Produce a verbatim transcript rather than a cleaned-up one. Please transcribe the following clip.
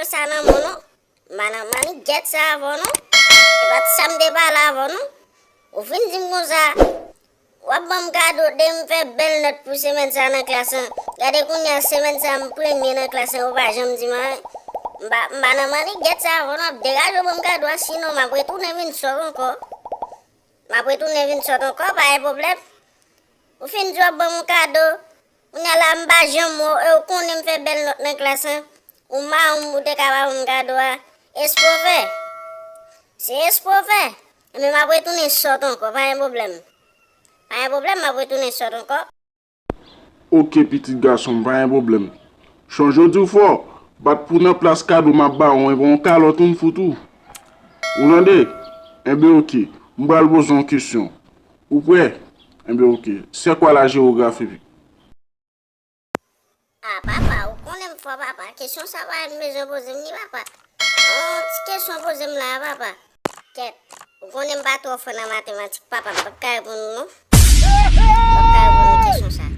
Sa nan men w non. M pa nan mannigyèt sa avè w non. E pa t sa m te pale avè w non. Ou fin di m konsa, w ap ban m kado de m fè bèl nòt pou semèn sa nan klas lan. Gade kounye a, semèn sa m premye nan klas lan, ou pa janm di m anyen. M pa, m pa nan mannigyèt sa avè w non. Degaje w ban m kado a, sinon m ap retounen vin sòt ankò. M ap retounen vin sòt ankò, pa gen pwoblèm. Ou fin di w ap ban m yon kado. Kounye a la, m pa janm wè w, e ou konnen m fè bèl nòt nan klas lan. Ou mawon, ou te ka pa ban m kado a. Espre w fè. Se espre w fè. Enben, m ap retounen sòt ankò, pa gen pwoblèm. Pa gen pwoblèm, m ap retounen sòt ankò. Oke, pitit gason m, pa gen pwoblèm. Chonje w di w fò, bat pou nan plas kado m ap ba w, enben yon kalòt ou m fout ou. Ou tande? Enben oke, m pral poze w yon kesyon. Ou prè? Enben oke, c'est quoi la géographie? Ah papa, ou konnen m fò papa, kesyon sa pa vin bezwen poze m ni papa. Yon ti kesyon poze m la a papa. Kèt, ou konnen m pa twò fò nan matematik papa, m p ap ka reponn ou non. M p ap ka reponn ou kesyon sa.